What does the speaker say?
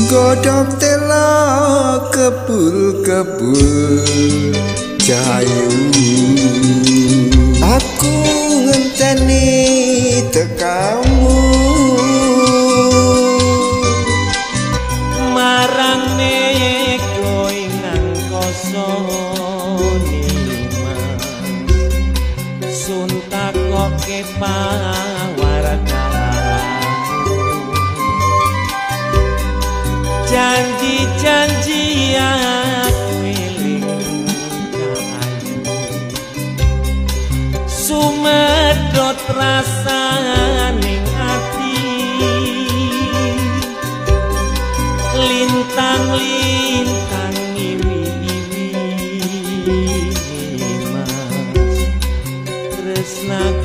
Godhong tela kebul-kebul jayu. Aku ngenteni tekamu marang nego ing angkasa nimas sun takoke pawartamu janji-janji aku eling kayu sumedhot rasaning ati lintang-lintang iwi-iwi mas tresnaku.